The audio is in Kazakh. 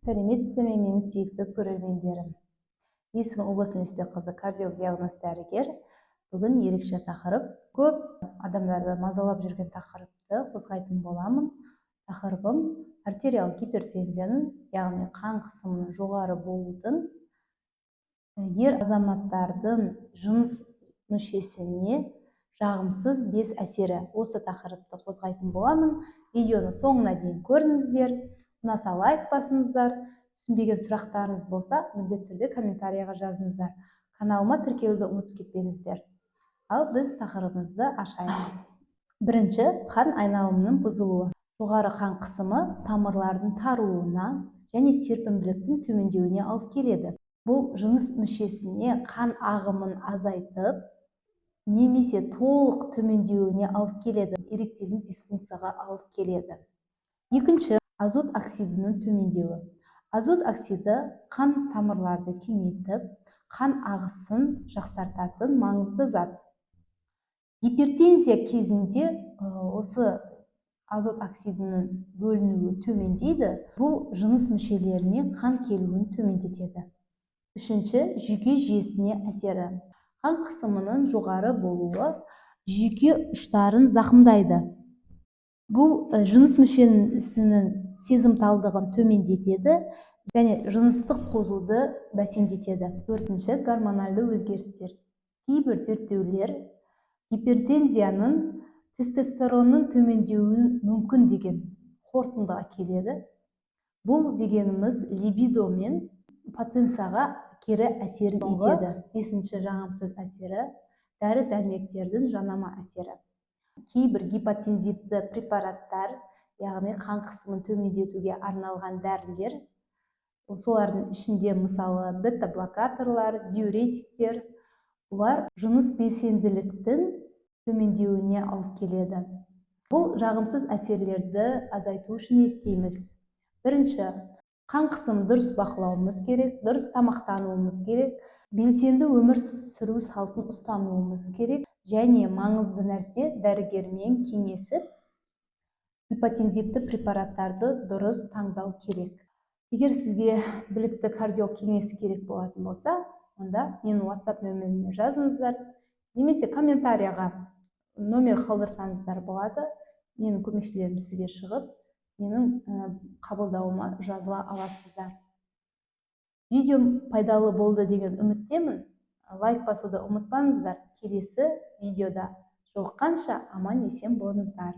Сәлеметсіздер ме, менің сүйікті көрермендерім! Есімім Ұлбосын Лесбекқызы, кардиолог диагност дәрігер. Бүгін ерекше тақырып, көп адамдарды мазалап жүрген тақырыпты қозғайтын боламын. Тақырыбым артериал гипертензияның, яғни қан қысымының жоғары болудың ер азаматтардың жыныс мүшесіне жағымсыз 5 әсері. Осы тақырыпты қозғайтын боламын. Видеоны соңына дейін көріңіздер, ұнаса, лайк басыңыздар. Түсінбеген сұрақтарыңыз болса, міндетті түрде комментарийға жазыңыздар. Каналыма тіркелуді ұмытып кетпеңіздер. Ал біз тақырыбымызды ашайық. Бірінші, қан айналымының бұзылуы. Жоғары қан қысымы тамырлардың тарылуына және серпімділіктің төмендеуіне алып келеді. Бұл жыныс мүшесіне қан ағымын азайтып немесе толық төмендеуіне алып келеді, эректильді дисфункцияға алып келеді. Екінші, азот оксидінің төмендеуі. Азот оксиді қан тамырларды кеңейтіп, қан ағысын жақсартатын маңызды зат. Гипертензия кезінде осы азот оксидінің бөлінуі төмендейді. Бұл жыныс мүшелеріне қан келуін төмендетеді. Үшінші, жүйке жүйесіне әсері. Қан қысымының жоғары болуы жүйке ұштарын зақымдайды. Бұл жыныс мүшесінің сезімталдығын төмендетеді және жыныстық қозуды бәсеңдетеді. Төртінші, гормональды өзгерістер. Кейбір зерттеулер гипертензияның тестостеронның төмендеуі мүмкін деген қорытындыға келеді. Бұл дегеніміз либидо мен потенцияға кері әсер етеді. Бесінші жағымсыз әсері – дәрі дәрмектердің жанама әсері. Кейбір гипотензивті препараттар, яғни қан қысымын төмендетуге арналған дәрілер, солардың ішінде, мысалы, бета блокаторлар, диуретиктер, бұлар жыныс белсенділіктің төмендеуіне алып келеді. Бұл жағымсыз әсерлерді азайту үшін не істейміз? Бірінші, қан қысымын дұрыс бақылауымыз керек, дұрыс тамақтануымыз керек, белсенді өмір сүру салтын ұстануымыз керек және маңызды нәрсе, дәрігермен кеңесіп, гипотензивті препараттарды дұрыс таңдау керек. Егер сізге білікті кардиолог кеңесі керек болатын болса, онда менің WhatsApp нөміріме жазыңыздар немесе комментарияға номер қалдырсаңыздар болады. Менің көмекшілерім сізге шығып, менің қабылдауыма жазыла аласыздар. Видеом пайдалы болды деген үміттемін. Лайк басуды ұмытпаңыздар. Келесі видеода жолыққанша, аман есен болыңыздар.